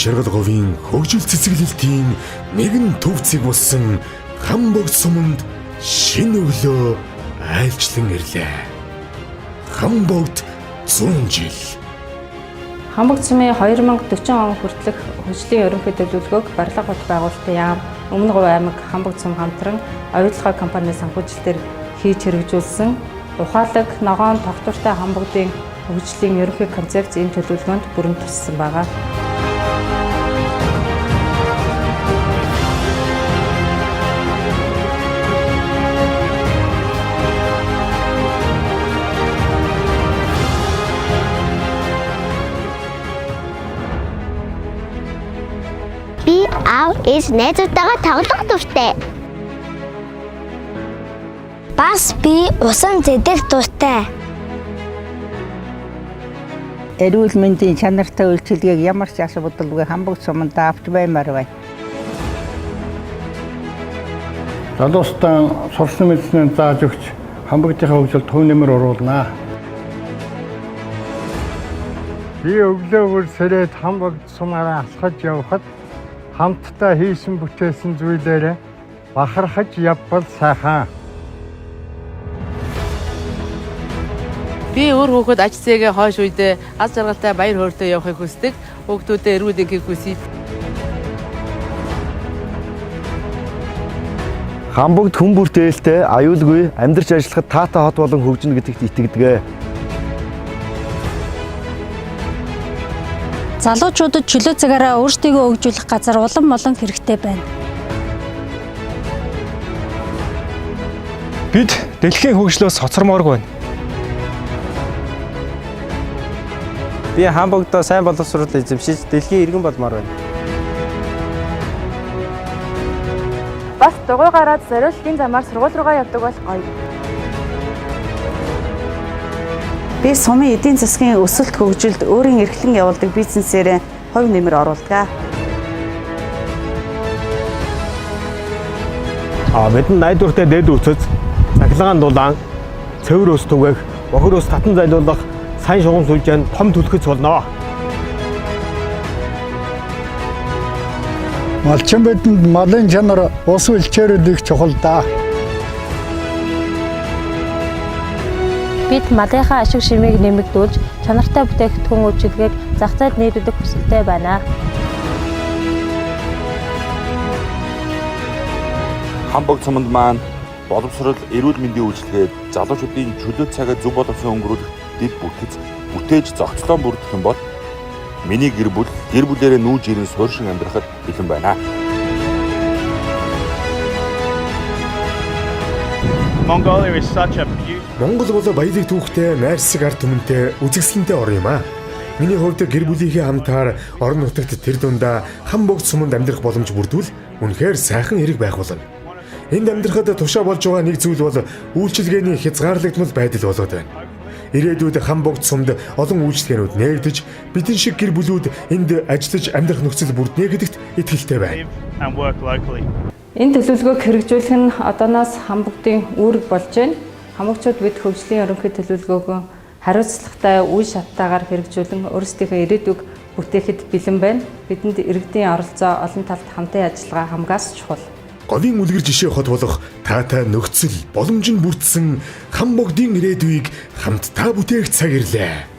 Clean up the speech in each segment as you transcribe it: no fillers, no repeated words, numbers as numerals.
Шаргал говийн хөгжил цэцэглэлтийн нэгэн төв цэг болсон Хамбогд суманд шинэ өглөө айлчлан ирлээ. Хамбогд 100 жил. Хамбогд сумын 2040 он хүртэлх хөгжлийн ерөнхий төлөвлөгөөг Барилга хот байгуулалтын яам, Өмнө Говь аймаг, Хамбогд сум хамтран оюутлогын компани санхүүжилтээр хийж хэрэгжүүлсэн ухаалаг, ногоон, тогтвортой Хамбогдын хөгжлийн ерөнхий концепц энэ төлөвлөгөөнд бүрэн туссан байгаа. Би аав ээж найзуудтайгаа тоглох дуртай. Бас би усан зэдэх дуртай. Эрүүл мэндийн чанартай үйлчилгээг ямар ч асуудалгүй Хамбогд суманд авч баймаар байна. Залуустаа сурсан мэдснээ зааж өгч Хамбогдынхаа хөгжилд төв нэмэр оруулнаа. Би өглөө бүр сэрээд Хамбогд сумаараа алхаж явхад хамтдаа хийсэн бүтээсэн зүйлээрээ бахархаж явбал сайхан. Би өөр хүүхэд аж зээгээ хойш үедээ аз жаргалтай баяр хөөртэй явахыг хүсдэг. Хүүхдүүдэд эрүүл энхийг хүсье. Хамбогд хүн бүрт ээлтэй, аюулгүй, амьдарч ажиллахад таатай хот болон хөгжинэ гэдэгт итгэдэг. Залуучуудад чөлөө цагаараа өөрсдийгөө хөгжүүлэх газар улам олон хэрэгтэй байна. Бид дэлхийн хөгжлөөс хоцормооргүй байна. Би Хамбогдоо сайн боловсрол эзэмшиж дэлхийн иргэн болмоор байна. Бас дугуй гараад зориултын замаар сургууль руугаа явдаг бол гоё. Би сумын эдийн засгийн өсөлт хөгжилд өөрийн эрхлэн явуулдаг бизнесээрээ хувь нэмэр оруулдаг. Бидэнд найдвартай дээд үцэц, цахилгаан дулаан, цэвэр ус түгээх, бохир ус татан зайлуулах сайн шугам сүлжээ нь том түлхэц болно. Малчин бидэнд малын чанар, ус үлчээрэл их чухал да. Бид малынхаа ашиг шимийг нэмэгдүүлж, чанартай бүтээгдэхүүн үйлчилгээг зах зээлд нийлүүлэх хүсэлтэй байна. Хамбогд суманд маань боловсрол, эрүүл мэндийн үйлчилгээ, залуучуудын чөлөө цагаа зөв боловсон өнгөрүүлэх дэд бүтэц бүтээж зохицлон бүрдэх юм бол миний гэр бүл гэр бүлээрээ нүүж ирэн суурьшин амьдрахад бэлэн байна. Mongolia is such a beautiful Монгол бол баялаг түүхтэй, найрсаг ард түмэнтэй, үзэсгэлэнтэй орн юм аа. Миний хувьд гэр бүлийнхээ хамтаар орон нутагт тэр дундаа Хамбогд суманд амьдрах боломж бүрдвэл үнэхээр сайхан хэрэг байх болно. Энд амьдрахад тушаа болж байгаа нэг зүйл бол үйлчилгээний хязгаарлагдмал байдал болоод байна. Ирээдүйд Хамбогд сумд олон үйлчилгээнүүд нээгдэж, бидэн шиг гэр бүлүүд энд ажиллаж амьдрах нөхцөл бүрднэ гэдэгт итгэлтэй байна. and work locally. Энэ төлөвлөгөөг хэрэгжүүлэх нь одооноос Хамбогдын үүрэг болж байна. Хамбогчууд бид хөгжлийн ерөнхий төлөвлөгөөгөө хариуцлагатай үе шаттайгаар хэрэгжүүлэн өөрсдийнхөө ирээдүйг бүтээхэд бэлэн байна. Бидэнд иргэдийн оролцоо, олон талт хамтын ажиллагаа хамгаас чухал. Говийн үлгэр жишээ хот болох таатай нөхцөл боломж нь бүрдсэн Хамбогдын ирээдүйг хамтдаа бүтээх цаг ирлээ.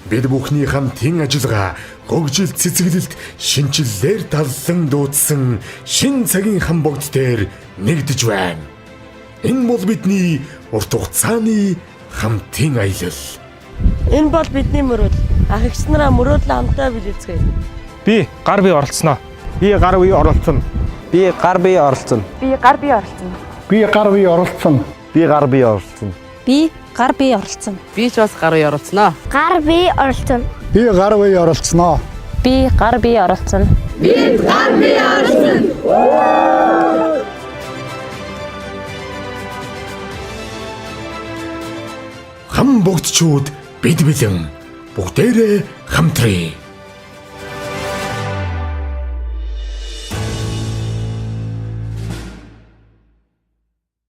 Бид бүхний хамтын ажиллагаа, хөгжил цэцэглэлт, шинэчлэлээр таллан дуудсан шинэ цагийн Хамбогд дээр нэгдэж байна. Энэ бол бидний урт хугацааны хамтын аялал. Энэ бол бидний мөрөөдөл. Ах эгч нараа мөрөөдлөө хамтдаа биелүүлцгээе. Би гар бие оролцсноо. Би гар бие оролцсон. Би гар бие оролцсон. Би гар бие оролцсон. Би гар бие оролцсон. Би гар бие оролцсон. Би гар бие оролцсон. Би ч бас гар бие оролцсноо. Гар бие оролцсон. Би гар бие оролцсноо. Би гар бие оролцсон. Би гар бие оролцсон. Хамбогдчууд бид бэлэн. Бүгдээрээ хамтрая.